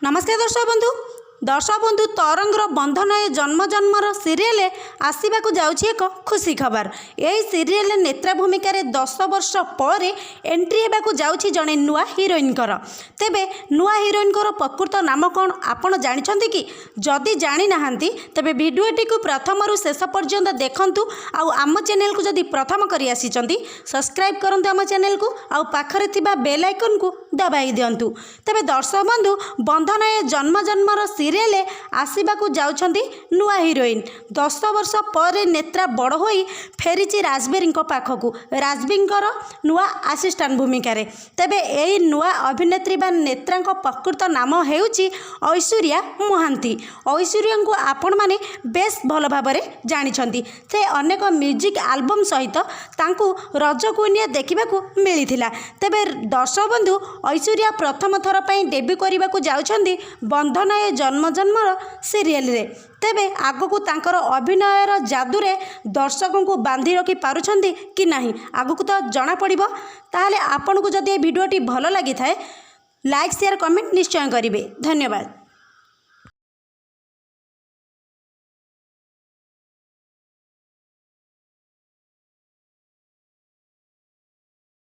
ନମସ୍କାର ଦର୍ଶକ ବନ୍ଧୁ। ଦର୍ଶକ ବନ୍ଧୁ, ତରଙ୍ଗର ବନ୍ଧନ ଏ ଜନ୍ମ ଜନ୍ମର ସିରିଏଲ ଆସିବାକୁ ଯାଉଛି ଏକ ଖୁସି ଖବର। ଏହି ସିରିଏଲରେ ନେତ୍ରା ଭୂମିକାରେ 10 ବର୍ଷ ପରେ ଏଣ୍ଟ୍ରି ହେବାକୁ ଯାଉଛି ଜଣେ ନୂଆ ହିରୋଇନଙ୍କର। ତେବେ ନୂଆ ହିରୋଇନଙ୍କର ପ୍ରକୃତ ନାମ କ'ଣ ଆପଣ ଜାଣିଛନ୍ତି କି? ଯଦି ଜାଣିନାହାନ୍ତି, ତେବେ ଭିଡ଼ିଓଟିକୁ ପ୍ରଥମରୁ ଶେଷ ପର୍ଯ୍ୟନ୍ତ ଦେଖନ୍ତୁ। ଆଉ ଆମ ଚ୍ୟାନେଲକୁ ଯଦି ପ୍ରଥମ କରି ଆସିଛନ୍ତି, ସବସ୍କ୍ରାଇବ୍ କରନ୍ତୁ ଆମ ଚ୍ୟାନେଲକୁ ଆଉ ପାଖରେ ଥିବା ବେଲ୍ ଆଇକନ୍କୁ ଦବାଇ ଦିଅନ୍ତୁ। ତେବେ ଦର୍ଶକ ବନ୍ଧୁ, ବନ୍ଧନ ଏ ଜନ୍ମ ଜନ୍ମର ସିରିଏଲ ଆସିବାକୁ ଯାଉଛନ୍ତି ନୂଆ ହିରୋଇନ୍। 10 ବର୍ଷ ପରେ ନେତ୍ରା ବଡ଼ ହୋଇ ଫେରିଛି ରାଜବୀରଙ୍କ ପାଖକୁ, ରାଜବୀରଙ୍କର ନୂଆ ଆସିଷ୍ଟାଣ୍ଟ ଭୂମିକାରେ। ତେବେ ଏହି ନୂଆ ଅଭିନେତ୍ରୀ ବା ନେତ୍ରାଙ୍କ ପ୍ରକୃତ ନାମ ହେଉଛି ଐଶ୍ୱର୍ଯ୍ୟା ମହାନ୍ତି। ଐଶ୍ୱର୍ଯ୍ୟାଙ୍କୁ ଆପଣମାନେ ବେଶ୍ ଭଲ ଭାବରେ ଜାଣିଛନ୍ତି। ସେ ଅନେକ ମ୍ୟୁଜିକ୍ ଆଲବମ୍ ସହିତ ତାଙ୍କୁ ରଜ କୁଇନରେ ଦେଖିବାକୁ ମିଳିଥିଲା। ତେବେ ଦର୍ଶକ ବନ୍ଧୁ, ଐଶ୍ୱର୍ଯ୍ୟା ପ୍ରଥମ ଥର ପାଇଁ ଡେବ୍ୟୁ କରିବାକୁ ଯାଉଛନ୍ତି ବନ୍ଧନ ଏ ଜନ୍ମ ଜନ୍ମର ସିରିଏଲରେ। ତେବେ ଆଗକୁ ତାଙ୍କର ଅଭିନୟର ଯାଦୁରେ ଦର୍ଶକଙ୍କୁ ବାନ୍ଧି ରଖି ପାରୁଛନ୍ତି କି ନାହିଁ, ଆଗକୁ ତ ଜଣାପଡ଼ିବ। ତାହେଲେ ଆପଣଙ୍କୁ ଯଦି ଏ ଭିଡ଼ିଓଟି ଭଲ ଲାଗିଥାଏ, ଲାଇକ୍, ସେୟାର, କମେଣ୍ଟ ନିଶ୍ଚୟ କରିବେ। ଧନ୍ୟବାଦ।